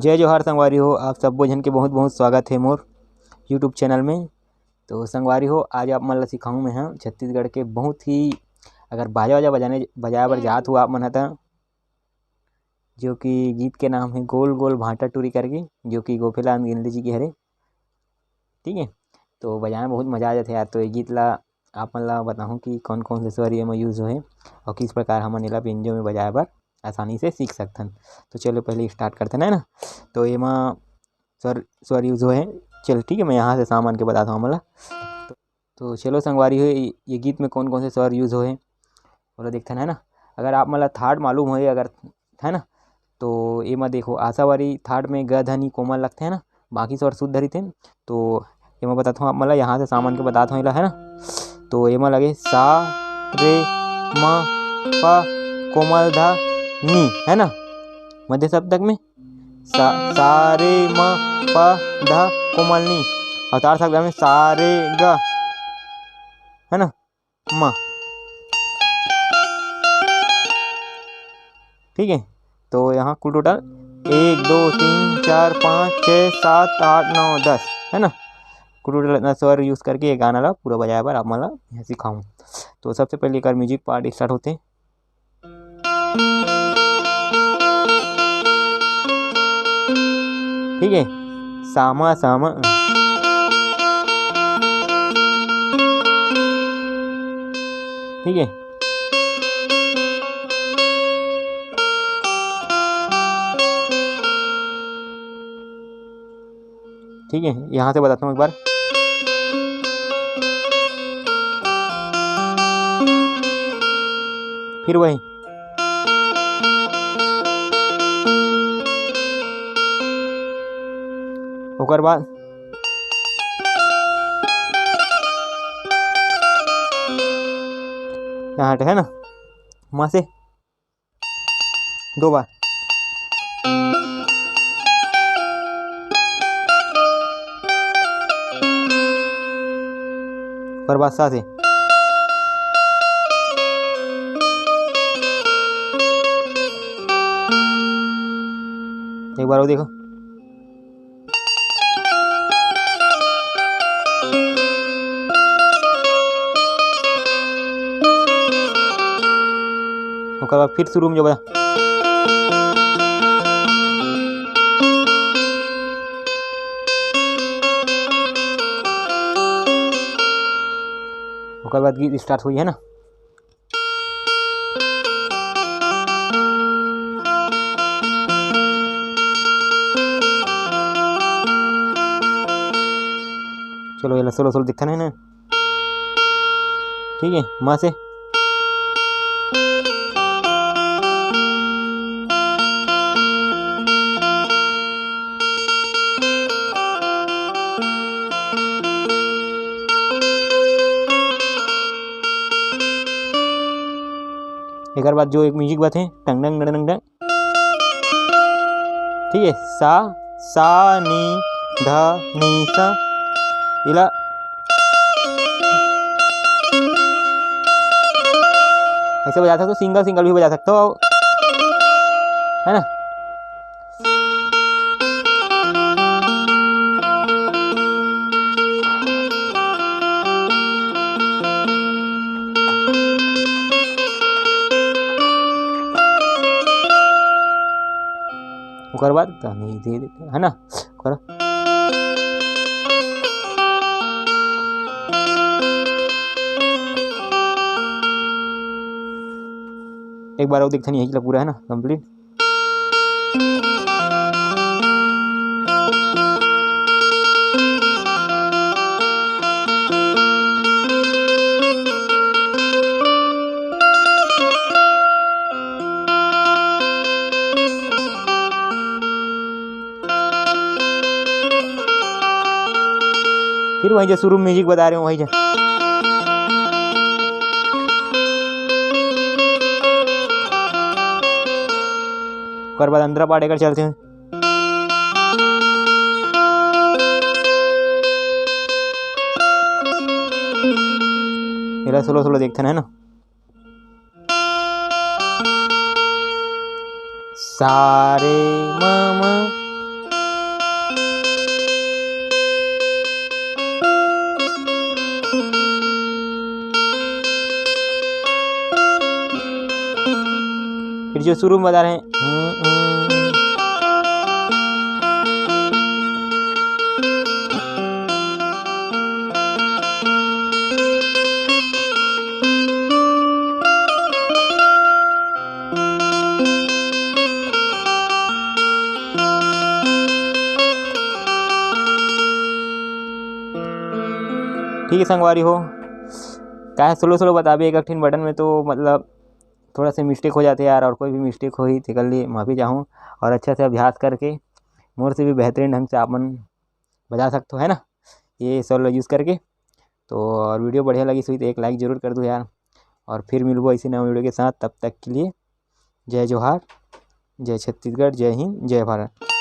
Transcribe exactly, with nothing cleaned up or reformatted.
जय जोहार संगवारी हो, आप सब्बो झन के बहुत बहुत स्वागत हे मोर YouTube चैनल में। तो संगवारी हो, आज आप मन ला सिखाहूँ मैं ह छत्तीसगढ़ के बहुत ही, अगर बाजा वाजा बजाने, बजाए बर जात हो आप मन ह त, जो कि गीत के नाम है गोल गोल भांटा टूरी करके, जो कि गोपीलाल अंगीरनी जी के हरे। ठीक है, तो बजाए में बहुत मजा आ जाथे यार। तो ये गीत ला आप मन ला बताहूँ कि कौन कौन से स्वर ये में यूज होहे और किस प्रकार हमन एला बेंजो में बजाए बर आसानी से सीख सकथन। तो चलो पहले स्टार्ट करथन, है ना। तो एमा स्वर, स्वर यूज होहे। चल ठीक है, मैं यहाँ से सामान के बताता हूँ हमन ला। तो चलो संगवारी हो, ये, ये गीत में कौन कौन से स्वर यूज होहे, ओला देखथन, है ना। अगर आप मन ला थर्ड मालूम होए, अगर, है ना, तो एमा देखो, आशावारी थर्ड में ग ध नी कोमल लगथे, है ना, बाकी स्वर शुद्ध रहिथे। तो एमा बताता हूँ आप मन ला, यहाँ से सामान के बताता हूँ एला, है ना। तो एमा लगे सा, रे, म, प, कोमल ध, नी, है ना, मध्य सप्तक में सा, सा, रे, म, प, ध, कोमल नी। और तार सप्तक में सा, रे, ग, है ना, म। ठीक है, तो यहाँ कुल टोटल एक, दो, तीन, चार, पाँच, छः, सात, आठ, नौ, दस, है ना। कुल टोटल इतना स्वर यूज करके ये गाना ला पूरा बजाए बर आप मन ला यहाँ सिखाऊँ। तो सबसे पहले एकर म्यूजिक पार्ट स्टार्ट होथे। ठीक है, सामा सामा। ठीक है, ठीक है, यहाँ से बताता हूँ एक बार। फिर वही। ओकर बाद यहाँ हटे, है ना, माँ से दो बार। ओकर बाद सा से। एक बार और देखो। ओकर बाद फिर शुरू में जो बजा। ओकर बाद गीत स्टार्ट होई, है ना। चलो, एला सोलो सोलो दिखता नहीं ना। ठीक है, माँ से। एकर बाद जो एक म्यूजिक बात है, टंग टंग टंग टंग टंग। ठीक है, सा, सा, नी, ध, नी, सा। इला ऐसे बजा सकते हो, सिंगल सिंगल भी बजा सकते हो, है ना। ओकर बाद तनी दे देते, है ना, ओकर एक बार और देखथन यही ला पूरा, है ना, कंप्लीट। फिर वही जो शुरू में म्यूजिक बता रहे हो, वही जो। ओकर बाद अंदर पार्ट एकर चलते हैं। एला सोलो सोलो देखथन, है ना। सारे मम जो शुरू में बता रहे हैं। हम्म, हम्म। ठीक है संगवारी हो, काहे स्लो स्लो बताबे एक ठिन बटन में तो मतलब थोड़ा सा मिस्टेक हो जाते यार, और कोई भी मिस्टेक होही तेकर लिए माफ़ी चाहूँ। और अच्छा से अभ्यास करके मोर से भी बेहतरीन ढंग से आप मन बजा सकते हो, है ना, ये स्वर ला यूज़ करके। तो और वीडियो बढ़िया लगिस होही तो एक लाइक जरूर कर दो यार, और फिर मिलबो ऐसे नवा वीडियो के साथ। तब तक के लिए जय जोहार, जय छत्तीसगढ़, जय हिंद, जय भारत।